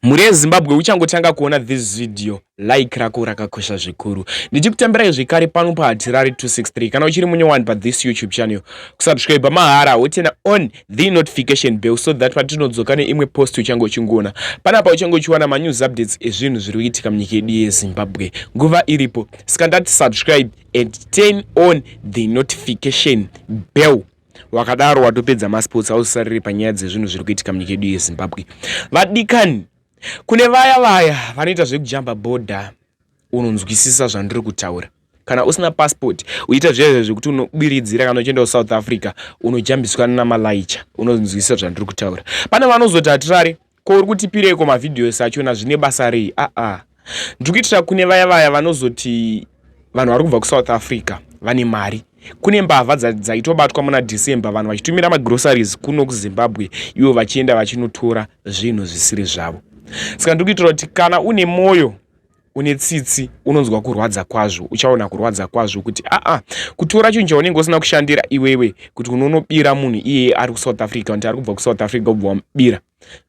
Mhuri yeZimbabwe uchangotanga kuona this video, like rako rakakosha zvikuru. Ndichikutambirai zvekare pano paHatirari 263. Kana uchiri munyowani pa this YouTube channel, kusubscribe mahara wotena on the notification bell so that patinodzoka neimwe post uchange uchingoona. Panapa uchange uchiwana manews updates ezvinhu zviri kuitika munyika yedu yeZimbabwe. Nguva iripo. Saka ndati subscribe and turn on the notification bell. Wakadaro watopedza masports, hauzosariri panyaya dzezvinhu zviri kuitika munyika yedu yeZimbabwe. Vadikani, kune vaya vaya vanoita zvekujamba bhodha, unonzwisisa zvandiri kutaura. Kana usina passport uita zvezvo zvekuti unobiridzira kana uchienda kuSouth Africa unojambiswa namalaicha, unonzwisisa zvandiri kutaura. Pane vanozoti hatirare, ko uri kutipireiko mavhidhios achona, zvine basa rei? Aa, ndiri kuitira kune vaya vaya vanozoti vanhu vari kubva kuSouth Africa vane mari. Kune mbavha dzaitobatwa muna December, vanhu vachitumira magroceries kuno kuZimbabwe, ivo vachienda vachinotora zvinhu zvisiri zvavo. Saka ndiri kuitira kuti kana une mwoyo une tsitsi, unonzwa kurwadza kwazvo, uchaona kurwadza kwazvo kuti aa, kutora chinhu chaunenge usina kushandira iwewe, kuti unonobira munhu iyeye ari kuSouth Africa, kuti ari kubva kuSouth Africa ubva wamubira,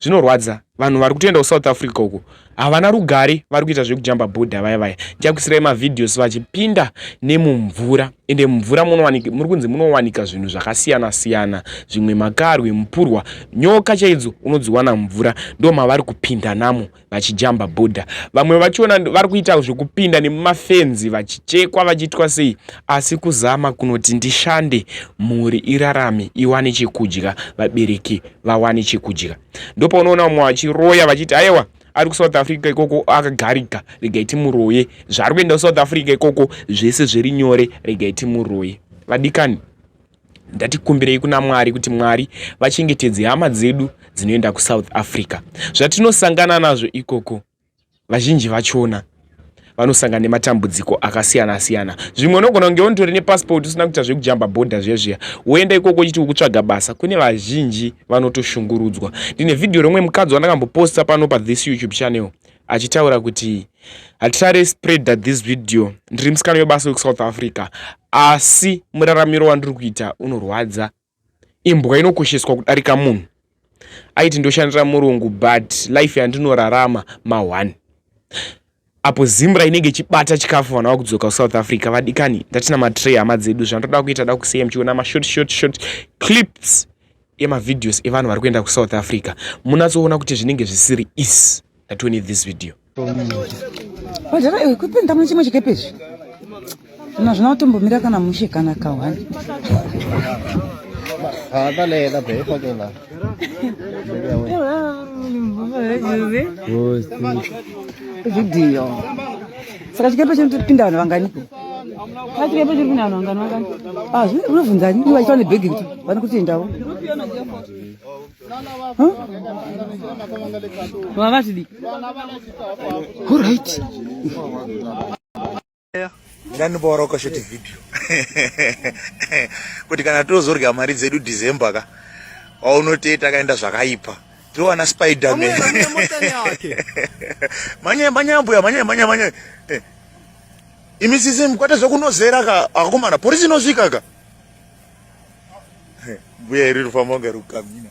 zvinorwadza. Vanhu vari kutoenda kuSouth Africa uko havana rugare, vari kuita zvekujamba bhodha vaya vaya. Ndichakuisirai mavhidhios vachipinda nemumvura, ende mumvura muri kunzi munowanika zvinhu zvakasiyana siyana, zvimwe makarwe, mupurwa, nyoka chaidzo unodziwana mumvura. Ndo mavari kupinda namo vachijamba bhodha. Vamwe vachiona vari kuita zvekupinda nemumafenzi, vachichekwa, vachiitwa sei, asi kuzama kunoti ndishande, mhuri irarame, iwane chekudya, vabereki vawane chekudya. Ndopaunoona vamwe vachiroya vachiti aiwa, ari kuSouth Africa ikoko akagarika, regai timuroye. Zvaari kuenda kuSouth Africa ikoko zvese zviri nyore, regai timuroye. Vadikani, ndatikumbirei kuna Mwari kuti Mwari vachengetedze hama dzedu dzinoenda kuSouth Africa. Zvatinosangana nazvo ikoko, vazhinji vachona vanosangana nematambudziko akasiyana siyana. Zvimwe unogona kunge unotori nepasipoti usina kuita zvekujamba bhodha zviya zviya, woenda ikoko uchiti ukutsvaga basa. Kune vazhinji vanotoshungurudzwa. Ndine vhidhiyo romwe mukadzi wandakamboposta pano pathis YouTube channel achitaura kuti hatirare, spread this video, ndiri musikana webasa wekuSouth Africa, asi muraramiro wandiri kuita unorwadza, imbwa inokosheswa kudarika munhu. Aiti ndoshandira murungu, but life yandinorarama ma1 apo ZIMRA inenge ichibata chikafu, vanhu vakudzoka kuSouth Africa. Vadikani, ndatina matrey hama dzedu. Zvandoda kuita, da kusiya muchiona mashort short short clips emavideos evanhu vari kuenda kuSouth Africa, munatsoona kuti zvinenge zvisiri easy. Ndatione this video. Wajara iwe kupinda mune chimwe chikepe izvi. Zvino zvina kutombomira kana mushe kana kahwani. Ah, dale, dale, fakela. Video. Saka chikepe chinotopinda vanhu vanganiko? Saka chikepe chiri kupinda vanhu vangani vangani? Ah, zvino unobvunzani? Iwe vachiita nebhegi kuti vane kutoendawo. Huh? Vavazvidi. All right. Ndandimboora short video kuti kana tozorya mari dzedu December ka, waunotee takaenda zvakaipa, tinowana Spiderman. Manyai, manyai mbuya, manyai, manyai, manyai. Imi sisi, mukwata zvekunozera ka, akomana, polisi inosvika ka. Mbuya iri rufamba kunge rukamina.